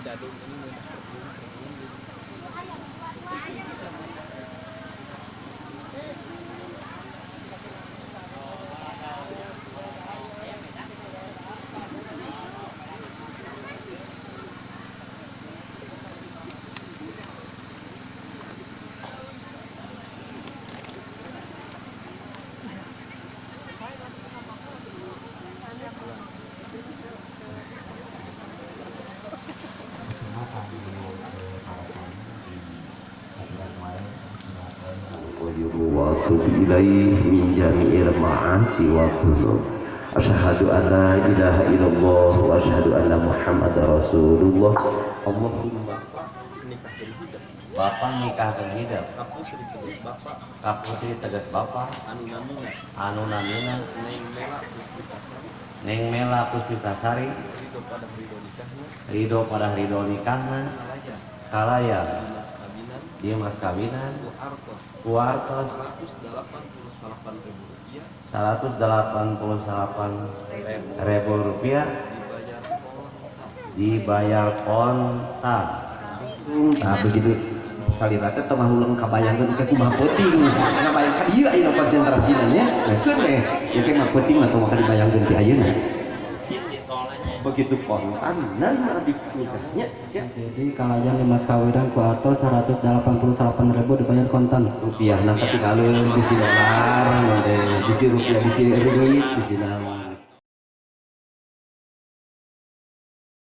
Dadung ini ngeunah serbung serbung gitu. وأتوب إليه من جميع المعاصي والذنوب. أشهد أن لا إله إلا الله وأشهد أن محمد رسول الله. اللهم Nikahkeun hidep. Bapak nikahkeun hidep. Ka putri tegas bapak. Ka putri tegas bapak. Anu namina. Anu namina. Neng Mela Puspitasari. Neng Mela Puspitasari. Ridho pada ridho nikahna. Ridho pada ridho nikahna. Kalaya. Kalaya. Dimas kawinan. Dimas kawinan. Ku artos. Ku artos. 188 ribu rupiah. 188 ribu rupiah. Dibayar kontan. Dibayar kontan. Nah, begitu salira teh teu mahuleng kabayangkeun ke kumaha peuting. Ngabayangkeun ieu ayeuna konsentrasina nya. Nah, keun we. Ieu teh mah peuting mah tong maka dibayangkeun ti ayeuna. Begitu kontan nah di nikahnya sia. Jadi kalayan dimas kawinan ku artos 188 ribu dibayar kontan. Rupiah nah ketinggalan bisi dolar, bisi rupiah, bisi ringgit, bisi naon.